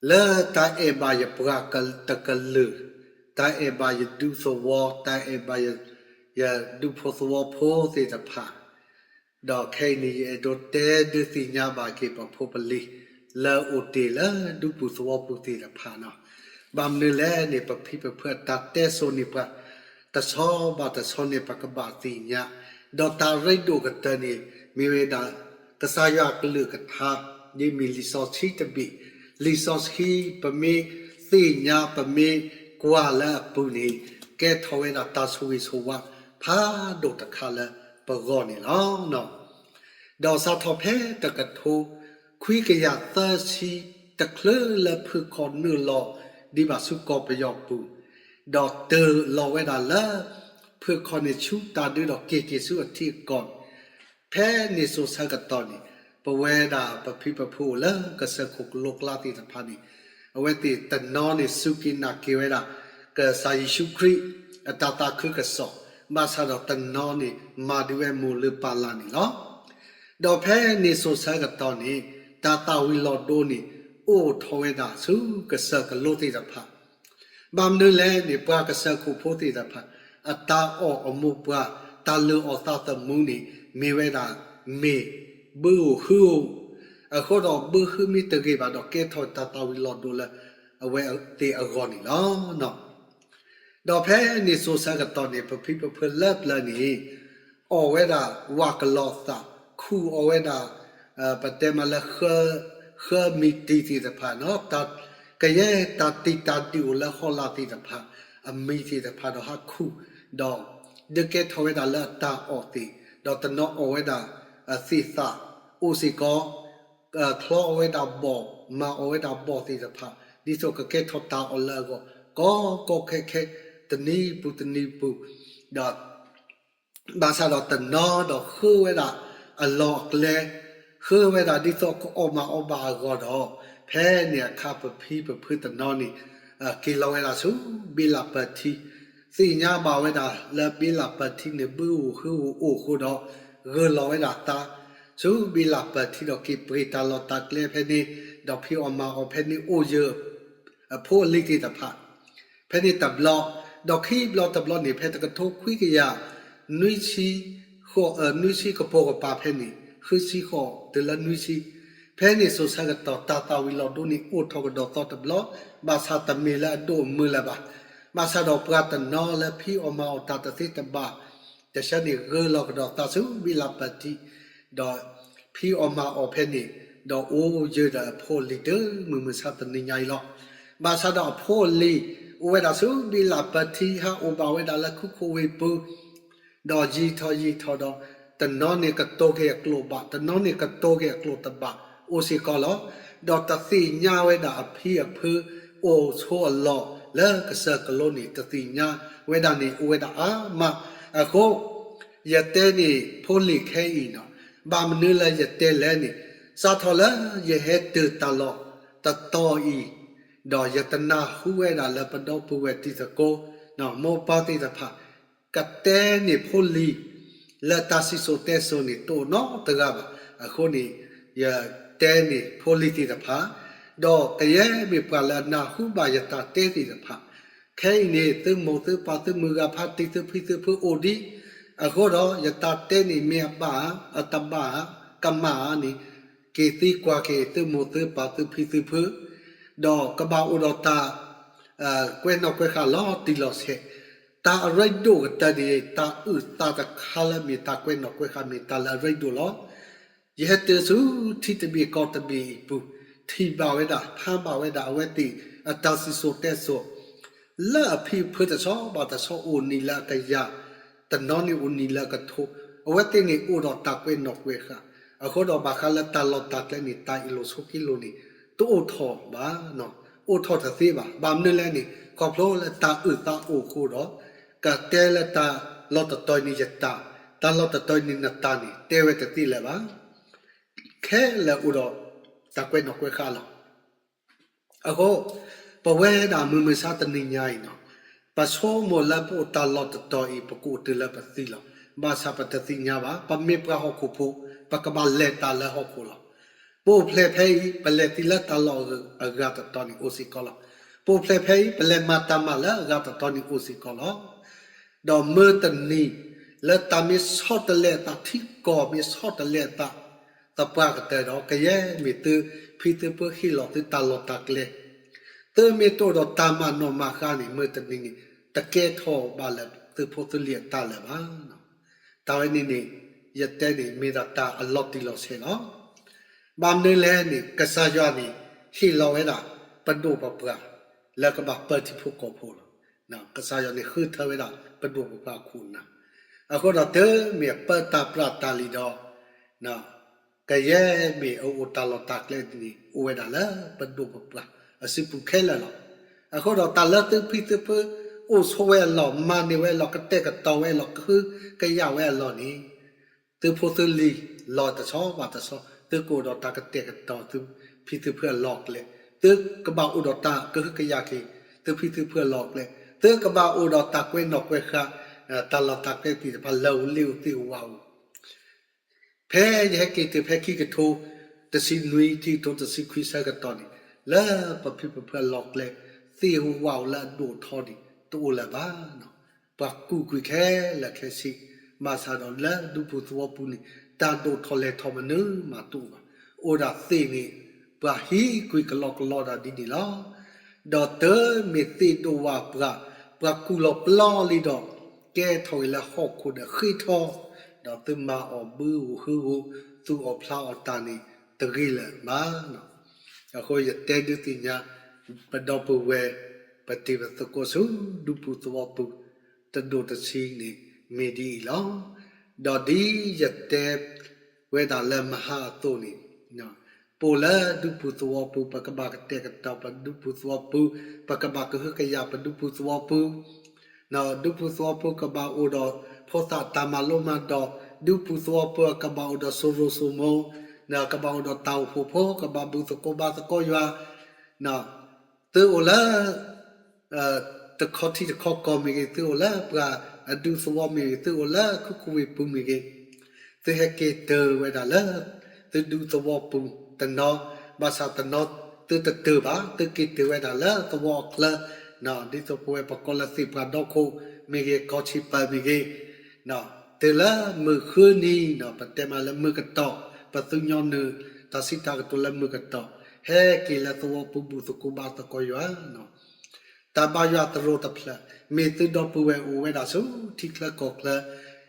လၢတၢ်အဲၣ်ဘၣ်ယပှၤတကလုာ်, တၢ်အဲၣ်ဘၣ်ယဒူသဝီ, တၢ်အဲၣ်ဘၣ်ယ, ယဒူဖိသဝီဖိသ့ၣ်တဖၣ်, ဒီးခဲအံၤန့ၣ် ယအဲၣ်ဒိးတဲဒုးသ့ၣ်ညါဘၣ်က့ၤပဖိပလံၤ လၢအိၣ်တ့ၢ်လၢဒူပူၤသဝီပူၤသ့ၣ်တဖၣ်နီၤ. ဘၣ်မနုၤလဲၣ်န့ၣ် ပဖံပဖုအတၢ်တဲစိာ်န့ၢ်ပှၤ တဆီဘၣ်တဆီန့ၣ် ပကဘၣ်သ့ၣ်ညါ, ဒီးတၢ်ရ့ဒိၣ်ကတၢၢ်န့ၣ် မ့ၢ်ဝဲဒၣ် ကစၢ်ယွၤအကလုၢ်ကထါ, ဒ်မ့ၢ်လံာ်စီဆှံတဘ့ၣ်, လံာ်စီဆှံပမ့ၢ်သ့ၣ်ညါ ပမ့ၢ်ကွၢ်လၢအပူၤန့ၣ် ကဲထီၣ်ဝဲဒၣ်တၢ်ဆိၣ်ဂ့ၤဆိၣ်ဝါဖးဒိၣ်တခါလၢပဂီၢ်န့ၣ်လီၤ. ဒီးစးထီၣ်ဖဲတကထိခွံကယၤသၢဆံ တချုးလၢဖုၣ်ခီၣ်နုာ်လီၤဒံးဘၣ်ဆူကီၢ်ပယီၤပူၤ, ဒီးတုၤလီၤဝဲဒၣ်လၢ ဖုၣ်ခီၣ်န့ၣ်ဆူတၢ်ဒုးဒီးက့ၤက့ၤဆူအထံအကီၢ်န့ၣ်, ဖဲန့ၣ်စိၤဆၢကတီၢ်န့ၣ် ပဝဲဒၣ်ပဖံပဖုအိၣ်လၢကစၢၢ်ခိၣ်ကလိကျါသ့ၣ်တဖၣ်န့ၣ် အဝဲသ့ၣ်တနီၤန့ၣ်စူၢ်က့ၤနာ်က့ၤဝဲဒၣ် ကစၢ်ယ့ၣ်ၡူးခရံာ်အတၢ်သးခုကစီၣ်, ဘၣ်ဆၣ်ဒီးတနီၤန့ၣ်မၤဒုးဝဲမိၢ်လုၢ်ပၢ်လၢ်န့ၣ်လီၤ. ဒီးဖဲန့ၣ်စိၤဆၢကတီၢ်န့ၣ် တၢ်သၣ်ဝံၤလီၤဒိန့ၣ် အိၣ်ထီၣ်ဝဲဒၣ်ဆူကစၢၢ်ကလိသ့ၣ်တဖၣ် ဘၣ်မနုၤလဲၣ်န့ၣ် ပှၤကစၢၢ်ခိၣ်ဖိသ့ၣ်တဖၣ် အတၢ်အီၣ်အမိၢ်ပှၢ် တၢ်လုၢ်အီၣ်သးသမူန့ၣ် မ့ၢ်ဝဲဒၣ်မ့ၢ်ဘုဧိၤဟုဧိၤ, အဃိဒီးဘုဟုမ့ၢ်တဂ့ၤဘၣ်ဒီး ကဲထီၣ်တၢ်သၣ်ဝံၤလီၤဒိလၢအဝဲသ့ၣ်အဂီၢ်န့ၣ်လီၤ. ဒီးဖဲန့ၣ်စိၤဆၢကတီၢ်န့ၣ် ပဖံပဖုလၢပျၢၤန့ၣ် အီၣ်ဝဲဒၣ်ဝးကလီၤသး, ခူၣ်အီၣ်ဝဲဒၣ် ပတဲမးလၢ ဃၢမံၤတံၤသ့ၣ်တဖၣ်, ကယဲၢ်တၢ်တံာ်တၢ်ဒံးအိၣ်လၢဟီၣ်လာ်သ့ၣ်တဖၣ် အမံၤသ့ၣ်တဖၣ်ဒီးဟးခူၣ်, ဒီးဒုးကဲထီၣ်ဝဲဒၣ်လၢအတၢ်အီၣ်သ့ၣ်, ဒီးတနီၤအီၣ်ဝဲဒၣ်သ့ၣ်သၣ်အိၣ်စ့ၢ်ကီး, ချီအီၣ်ဝဲဒၣ်ဘီၣ်, မၤအီၣ်ဝဲဒၣ်ဘီၣ်သ့ၣ်တဖၣ် ဒ်သိးကကဲထီၣ်တၢ်အီၣ်လၢအဂီၢ် ကီကီခဲခဲ တနံၤပူၤတနံၤပူၤ, ဒီး ဘၣ်ဆၣ်ဒီးတနီၤဒီးဃုဝဲဒၣ်အလီၢ်အကျဲ, ဃုဝဲဒၣ်ဒ်သိးကအီၣ်မၤအီၣ်ဘၣ်အဂီၢ်ဒီး, ဖဲန့ၣ်အခါပဖံပဖုတနီၤန့ၣ် က့ၤလီၤဝဲဒၣ်ဆူဘ့လးပၢၤထံ, သ့ၣ်ညါဘၣ်ဝဲဒၣ်လၢဘ့လးပၢၤထံန့ၣ် ဘုဧိၤဟုဧိၤအိၣ်အဃိဒီး, ဂၢၢ်လီၤဝဲဒၣ်သး ဆူဘ့လးပၢၤထံဒီးက့ၤပှ့ၤတၢ်လီၢ်တၢ်ကျဲဖဲန့ၣ်, ဒီးဖံးအီၣ်မၤအီၣ်ဖဲန့ၣ်အိၣ်ယၢၤ အဖိအလံၤသ့ၣ်တဖၣ် ဖဲန့ၣ်တဘျီ, ဒီးခံဘျီတဘျီန့ၣ် ဖဲတကထိခွံကယၤ နွံဆံ ဃိး နွံဆံကပိာ်ကပၤဖဲန့ၣ် ဃုဆံဃိးတုၤလၢနွံဆံ, ဖဲန့ၣ်စိၤဆၢကတီၢ် တၢ်သၣ်ဝံၤလီၤဒိန့ၣ်အိၣ်ထီၣ်ကဒီးသီတဘျီ, ဘၣ်ဆၣ်တမ့ၢ်လၢအဒိၣ်အမုၢ်လၢၤဘၣ်. ဘၣ်ဆၣ်ဒီးပှၤတနီၤလၢဖံးအီၣ်မၤအီၣ်တၢ်တသ့တဘၣ် တဆၢန့ၣ် ဂၢၢ်လီၤကဒီးသးဆူဘ့လးပၢၤထံ, ဒီးဖံးအီၣ်မၤအီၣ်ဖဲန့ၣ်, ဒီးအိၣ်ယၢၤဒီးအဖိအလံၤတုၤမုၢ်မဆါတနံၤညါအံၤလီၤ. ဘၣ်ဆၣ်ဒီးအဖိအလံၤ အိၣ်ဝဲဒၣ်ဆူဘ့လးပၢၤထံ ဟးအိၣ်ဘၣ်ဝဲဒၣ်လၢခိခိၣ်ဝ့ၢ်ပူၤ, ဒီးယံာ်ထီၣ်ယံာ်ထီၣ်ဒီး တနီၤန့ၣ်ကတိၤက့ၤအကျိာ်ဘၣ်, တနီၤန့ၣ်ကတိၤက့ၤအကျိာ်တဘၣ် အိၣ်စ့ၢ်ကီးလီၤ. ဒီးတသ့ၣ်ညါဝဲဒၣ်အဖံအဖု အိၣ်ဆိးအလီၢ်လၢကစၢၢ်ကလိန့ၣ် တသ့ၣ်ညါဝဲဒၣ်န့ၣ် အိၣ်ဝဲဒၣ်အါမး. အဃိ ယတဲန့ၣ်ဖိလံၤခဲအံၤနီၤ, ဘၣ်မနုၤလၢယတဲလဲၣ်န့ၣ်, စးထီၣ်လၢယဟဲတုၤတၢ်လီၢ်တတီၤအံၤ, ဒီးယတနၢ်ဟူဝဲဒၣ်လၢပဒီပုၢ်ဝဲၢ်တံၤသကိး မိၢ်ပၢ်သ့ၣ်တဖၣ် ကတဲန့ၢ်ဖိလံၤ လၢတၢ်စံၣ်စိၤတဲစိၤန့ၣ် တအိၣ်နီတဂၤဘၣ်. အဃိန့ၣ် ယတဲန့ၢ်ဖိလံၤသ့ၣ်တဖၣ်, ဒီးကယဲၢ်မ့ၢ်ပှၤလၢအနၢ်ဟူဘၣ်ယတၢ်တဲသ့ၣ်တဖၣ်, ခဲအံၤန့ၣ် သုမိၢ်သုပၢ်သုမုၢ်ဂၤဖါတံၤသုဖံသုဖုအိၣ်ဒံး, အဃိဒီးယတၢ်တဲန့ၣ်မ့ၢ်အဘၣ်ဧါ, အတဘၣ်ဧါ, ကမၣ်ဧါန့ၣ် က့ၤသံကွၢ်က့ၤသုမိၢ်သုပၢ်သုဖံသုဖု, ဒီးကဘၣ်အိၣ်ဒီးတၢ် ကွဲနီၣ်ကွဲဃာ်လီၤတံၢ်လီၤဆဲး, တၢ်အရ့ဒိၣ်ကတၢၢ်န့ၣ် တၢ်အုၣ်သးတခါလၢမ့ၢ်တၢ်ကွဲနီၣ်ကွဲဃာ်မ့ၢ်တၢ်လၢအရ့ဒိၣ်လီၤ. ယဟဲတုၤဆူထံတဘ့ၣ်ကီၢ်တဘ့ၣ်အံၤပူၤ, ထံၣ်ဘၣ်ဝဲဒၣ် ဖးဘၣ်ဝဲဒၣ်အဝဲသ့ၣ်အတၢ်စံၣ်စိၤတဲစိၤ လၢအဖံအဖုတဆီဘၣ်တဆီအိၣ်နံၣ်လၢအကယၤ, တနီၤန့ၣ်အိၣ်နံၣ်လၢအကထိ, အဝဲသ့ၣ်န့ၣ်အိၣ်ဒီးတၢ်ကွဲနီၣ်ကွဲဃာ်, အဃိဒီးဘၣ်ဃးလၢတၢ်လီၢ်တၢ်ကျဲန့ၣ် တၢ်အ့ၣ်လိာ်ဆိးက့လိာ်န့ၣ် တအိၣ်ထီၣ်ဘၣ်, အိၣ်ထီၣ်တသ့ဘၣ်. ဘၣ်မနုၤလဲၣ်န့ၣ် ခီဖျိလၢတၢ်အုၣ်သးအိၣ်အဃိဒီး ကတဲလၢတၢ်လီၢ်တတီၤအံၤန့ၣ်ယတၢ်, တၢ်လီၢ်တတီၤအံၤန့ၣ်နတၢ်န့ၣ် တဲဝဲတသ့လၢၤဘၣ်. ခဲလၢာ်အိၣ်ဒီးတၢ်ကွဲနီၣ်ကွဲဃာ်လီၤ. အဃိ ပဝဲဒၣ်မုၢ်မဆါတနံၤညါအံၤနီၤ, ပဆိကမိၣ်လၢပအိၣ်တၢ်လီၢ်တတီၤအံၤ ပကအိၣ်တုၤလၢပသံလီၤ. ဘၣ်ဆၣ်ပတသ့ၣ်ညါဘၣ်, ပမ့ၢ်ပှၤဟီၣ်ခိၣ်ဖိ, ပကဘၣ်လဲၤတၢ်လၢဟီၣ်ခိၣ်လီၤ. ပအိၣ်ဖျဲၣ်ဖဲအံၤ ပလဲၤသံလၢတၢ်လီၢ်အဂၤတတီၤန့ၣ်အိၣ်စ့ၢ်ကီးလီၤ. ပအိၣ်ဖျဲၣ်ဖဲအံၤ ပလဲၤမၤတၢ်မၤလၢအဂၤတတီၤန့ၣ်အိၣ်စ့ၢ်ကီးလီၤ. ဒီးမုၢ်တနံၤ လၢတၢ်မ့ၢ်ဆီတလဲအသး ထံကီၢ်မ့ၢ်ဆီတလဲအသး သပှၢ်ကတၢၢ်ဒီး ကယဲၢ်မ့ၢ်သုဖံသုဖုဟ့ၣ်လီၤသုတၢ်လီၢ်တၢ်ကျဲ သုမ့ၢ်တအိၣ်ဒီးတၢ်မၤနီၣ်မၤဃါန့ၣ် မုၢ်တနံၤန့ၣ် တကဲထီၣ်ဘၣ်လၢသုဖိသုလံၤအတၢ်လၢၤဘၣ်. တၢ်ဝဲန့ၣ်န့ၣ် ယတဲန့ၣ် မ့ၢ်ဒၣ်တၢ်အလီၤတံၢ်လီၤဆဲးလီၤ. ဘၣ်မနုၤလဲၣ်န့ၣ် ကစၢ်ယွၤန့ၣ် ဟ့ၣ်လီၤဝဲဒၣ် ပဒိၣ်ပပှၢ် လၢကဘၣ်ပၢထံဖိကီၢ်ဖိလီၤ. ကစၢ်ယွၤန့ၣ်ဃုထၢဝဲဒၣ် ပဒိၣ်ပပှၢ်အခိၣ်အနၢ်, အဃိဒီးတုၤမ့ၢ်အပၢတၢ်ပြးတၢ်လံၤဒီး ကယဲၢ်မ့ၢ်အအိၣ်တၢ်လီၢ်တၢ်ကျဲန့ၣ် အိၣ်ဝဲဒၣ်လၢပဒိၣ်ပပှၢ်အစုပူၤခဲလၢာ်လီၤ. အဃိဒီးတၢ်လၢသုဖံသုဖု အိၣ်ဆိးဝဲအလီၢ် မၤန့ၢ်ဝဲအလီၢ် ကတဲာ်ကတီၤဝဲအလီၢ် ကဟုကယာ်ဝဲအလီၢ်န့ၣ် သုဖိသုလံၤ လီၤတဆီဘၣ်တဆီ သုကအိၣ်ဒီးတၢ်ကတဲာ်ကတီၤသုဖံသုဖုအလီၢ်အကျဲ, သုကဘၣ်အိၣ်ဒီးတၢ်ကဟုကယာ်က့ၤ သုဖံသုဖုအလီၢ်အကျဲ, သုကဘၣ်အိၣ်ဒီးတၢ်ကွဲးနီၣ်ကွဲးဃါ တၢ်လီၢ်တၢ်ကျဲသ့ၣ်တဖၣ် လၢအအိၣ်လ့ၣ်အိၣ်သ့ၣ်အိၣ်ဝးအိၣ် ဖဲယဟဲက့ၤတုၤဖဲခံကထိတဆံနွံ ခံကထိတဆံခွံဆၢကတီၢ်န့ၣ် လၢပဖံပဖုအလီၢ်ကျဲ သ့ၣ်အိၣ်ဝးအိၣ်လၢအဒိၣ်အထီန့ၣ် တအိၣ်လၢၤဘၣ်. ပှၤကူၣ်ကွံာ်ခဲလၢာ်ခဲဆ့, ဘၣ်ဆၣ်ဒီးလၢဒူပူၤသဝီပူၤန့ၣ် တၢ်ဒိၣ်ထီၣ်လဲၤထီၣ်မနုၤမးတအိၣ်ဘၣ်. အိၣ်ဒၣ်သ့ၣ်န့ၣ် ပှၤဟံးကွံာ်ကလီကလီဒၣ်ဒ်န့ၣ်လီၤ. ဒီးတုၤမ့ၢ်သ့ၣ်ဒိၣ်ဝးပှၢ်, ပှၤကူၣ်လီၤပျီလံဒီး ကဲထီၣ်က့ၤလၢဟီၣ်ခိၣ်ဒီးဃ့ထီ, ဒီးသုမၤအီၣ်ဘုဧိၤဟုဧိၤ သူၣ်အီၣ်ဖျးအီၣ်တၢ်န့ၣ်တဂ့ၤလၢၤဘၣ်. အဃိယတဲဒုးသ့ၣ်ညါ ပဒီပုၢ်ဝဲၢ် ပတံၤပသကိးဆူဒူပူၤသဝီပူၤ တဒိၣ်တဆံးန့ၣ် မ့ၢ်ဒ်အံၤလီၤ. ဒီးဒ်ယတဲဝဲဒၣ်လၢမဟါအသိးန့ၣ် ပအိၣ်လၢဒူပူၤသဝီပူၤ ပကဘၣ်ကတဲာ်ကတီၤပဒူပူၤသဝီပူၤ, ပကဘၣ်ကဟုကယာ်ပဒူပူၤသဝီပူၤ, ဒူပူၤသဝီပူၤကဘၣ်အိၣ်ဒီးဖိသၣ်တၢ်မၤလိမၤဒိး, ဒူပူၤသဝီပူၤကဘၣ်အိၣ်ဒီးစိရိၤစိမိၤ, ကဘၣ်အိၣ်ဒီးတၢ်အိၣ်ဖှိၣ်ဖိ, ကဘၣ်ဘူၣ်သကိးဘါသကိးယွၤ, သုအိၣ်လၢ တခီထံတခီကီၢ်မ့ၢ်ဂ့ၤ, သုအိၣ်လၢပှၤအဒူသဝီမ့ၢ်ဂ့ၤ, သုအိၣ်လၢခိခိၣ်ဝ့ၢ်ပူၤမ့ၢ်ဂ့ၤ, သုဟဲက့ၤတၢၤဝဲဒၣ်လၢ သုဒူသဝီပူၤတနီၤ, ဘၣ်ဆၣ်တနီၤသုတတၢၤဘၣ်, သုက့ၤတၢၤဝဲဒၣ်လၢသဝီအချၢ, ဒ်သိးပဝဲပကိးလၢသ့ၣ်ပှၤဒီခိၣ်မ့ၢ်ဂ့ၤ, ကီၢ်ဆံးပၢၢ်မ့ၢ်ဂ့ၤ, တုၤလၢမုၢ်ဃုနံၤန့ၣ် ပတဲမးလၢမုၢ်ကတီၢ်, ပသူညီနုၢ်တၢ်စံးတၢ်ကတိၤလၢမုၢ်ကတီၢ်, ဟဲက့ၤလၢသဝီပူၤဘူၣ်သကိးဘါသကိးယွၤ, တၢ်ဘါယွၤသရိာ်တဖျၢၣ်, မ့ၢ်သုဒီပုၢ်ဝဲၢ်အိၣ်ဝဲဒၣ်ဆူထံချၢကီၢ်ချၢ,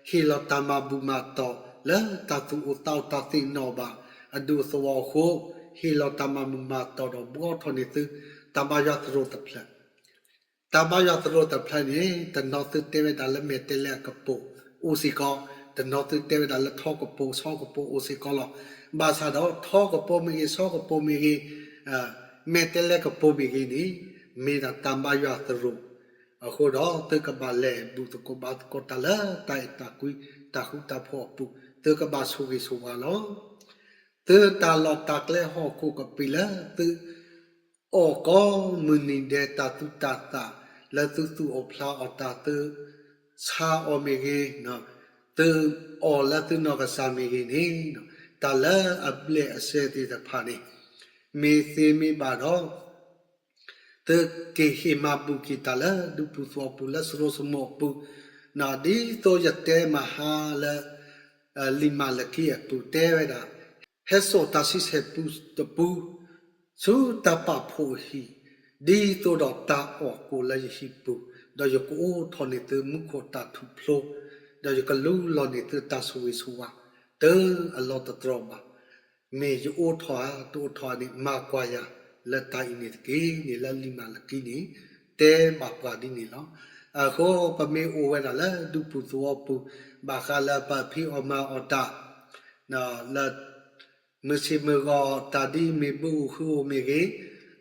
ဟ့ၣ်လီၤတၢ်မၤဘူၣ်မၤတီၢ်လၢတၢ်သူၣ်အိၣ်သးအိၣ် တၢ်သ့ၣ်နီၣ်ဘၣ်အဒူသဝီအဃိ, ဟ့ၣ်လီၤတၢ်မၤဘူၣ်မၤတီၢ်ဒီးဘှီထီၣ်န့ၢ်သု တၢ်ဘါယွၤသရိာ်တဖျၢၣ် တၢ်ဘါယွၤသရိာ်တဖျၢၣ်န့ၣ် တနီၤသုတဲဝဲဒၣ်လၢမဲာ်တဲးလဲးအကပိာ် အိၣ်စ့ၢ်ကီး, တနီၤသုတဲဝဲဒၣ်လၢထီကပိာ် ဆီကပိာ်အိၣ်စ့ၢ်ကီးလီၤ. ဘၣ်ဆၣ်ဒီးထီကပိာ်မ့ၢ်ဂ့ၤ, ဆီကပိာ်မ့ၢ်ဂ့ၤ, မဲာ်တဲးလဲးကပိာ်မ့ၢ်ဂ့ၤန့ၣ် မ့ၢ်ဒၣ်တၢ်ဘါယွၤသရိာ်, အဃိဒီးသုကဘၣ်လဲၤဘူၣ်သကိးဘါသကိးတၢ်လၢတၢ်အဲၣ်တၢ်ကွံ တၢ်ဃူတၢ်ဖိးအပူၤ, သုကဘၣ်ဆိၣ်ဂ့ၤဆိၣ်ဝါလီၤ. သုတၢ်လီၢ်တၢ်ကျဲဟီၣ်ခိၣ်ကပံာ်လၢသု အီၣ်ကိးမုၢ်နံၤဒဲး တၢ်သူၣ်တၢ်သၣ်လၢသုသူၣ်အီၣ်ဖျးအီၣ်တၢ် သုဆါအီၤမ့ၢ်ဂ့ၤ, သုအီၣ်လၢသုနီၢ်ကစၢ်မ့ၢ်ဂ့ၤန့ၣ်, တၢ်လၢအဘျဲၣ်အစဲသ့ၣ်တဖၣ်န့ၣ် မ့ၢ်သ့မ့ၢ်ဘၣ်ဒီး သုက့ၤဟ့ၣ်မၤဘူၣ်က့ၤတၢ်လၢဒူပူၤသဝီပူၤ လၢစိရိၤစိမိၤအပူၤ, ဒ်သိးယတဲမဟါလၢ လံာ်မၤလကံအပူၤတဲဝဲဒၣ်, ဟဲစိာ်တၢ်ဆံဆဲၣ်ပူတပူ ဆူတၢ်ပာ်ဖှိၣ်အဟံၣ်, ဒ်သိးဒီးတၢ်အီၣ်ကိၣ်လၢယဟံၣ်ပူၤ, ဒီးယကအိးထီၣ်န့ၢ်သုမူခိၣ်တၢ်ထူၣ်ဖျိ, ဒီးယကလူလီၤန့ၢ်သုတၢ်ဆိၣ်ဂ့ၤဆိၣ်ဝါ တုၤအလီၢ်တတြီၢ်ဘၣ်. မ့ၢ်ယအိးထီၣ်ဧါ တအိးထီၣ်ဧါန့ၣ် မၤကွၢ်ယၤလၢတၢ်အံၤန့ၣ်တက့ၢ်န့ၣ် လၢလံာ်မၤလကံန့ၣ် တဲဘၣ်ပှၤဒ်န့ၣ်လီၤ. အဃိပမ့ၢ်အိၣ်ဝဲဒၣ်လၢဒူပူၤသဝီပူၤ ဘၣ်ဃးလၢပဖံးအီၣ်မၤအီၣ်တၢ် လၢ မုၢ်ဆ့ၣ်မုၢ်ဂီၤတၢ်ဒ်မ့ၢ်ဘုဧိၤဟုဧိၤမ့ၢ်ဂ့ၤ,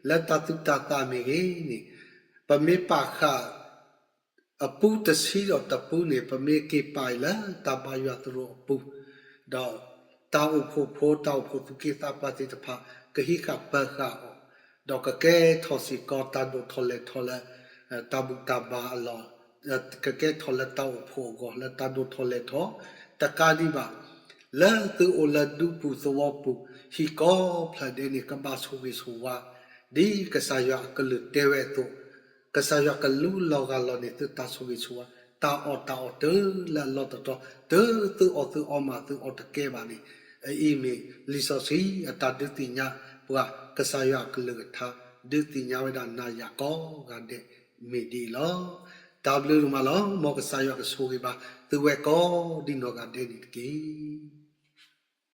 လၢတၢ်သူၣ်တၢ်သၣ်မ့ၢ်ဂ့ၤန့ၣ်, ပမ့ၢ်ပာ်ဃာ် အပူတဆံဒီးတပူန့ၣ် ပမ့ၢ်က့ၤပာ်အီၤလၢတၢ်ဘါယွၤသရိာ်အပူၤ, ဒီးတၢ်အိၣ်ဖှိၣ်ဖိ တၢ်အိၣ်ဖှိၣ်သူၣ်က့သးပှၢ်သ့ၣ်တဖၣ် ကဟံးဃာ်ပၢၤဃာ်အီၤ, ဒီးကကဲထီၣ်စ့ၢ်ကီးတၢ်ဒိၣ်ထီၣ်လဲၤထီၣ်လၢ တၢ်ဘူၣ်တၢ်ဘါအလီၢ်, ကကဲထီၣ်လၢတၢ်အိၣ်ဖှိၣ်အဂီၢ် လၢတၢ်ဒိၣ်ထီၣ်လဲၤထီၣ်, တကးဒံးဘၣ် လၢသုအိၣ်လၢဒူပူၤသဝီပူၤ ဟံၣ်ကိးဖျၢၣ်ဒဲးန့ၣ် ကဘၣ်ဆိၣ်ဂ့ၤဆိၣ်ဝါ, ဒ်ကစၢ်ယွၤအကလုၢ်တဲဝဲအသိး, ကစၢ်ယွၤကလူလီၤဂာ်လီၤန့ၢ်သုတၢ်ဆိၣ်ဂ့ၤဆိၣ်ဝါ, တၢ်အီၣ်တၢ်အီတၢ်လၢအလီၢ်တတီၤ, တုၤသုအီၣ်သုအီမးသုအီၣ်တကဲဘၣ်န့ၣ်, အအံၤမ့ၢ်လံာ်စီဆှံအတၢ်ဒုးသ့ၣ်ညါပှၤ ကစၢ်ယွၤအကလုၢ်ကထါ, ဒုးသ့ၣ်ညါဝဲဒၣ်နၤယၤကိးဂၤဒဲး မ့ၢ်ဒ်အံၤလီၤ. တၢ်ဘျုးဒိၣ်မးလီၤ. မ်ကစၢ်ယွၤကဆိၣ်ဂ့ၤဘၣ်သုဝဲကိးဒံနီၢ်ဂၤဒဲးန့ၣ်တက့ၢ်.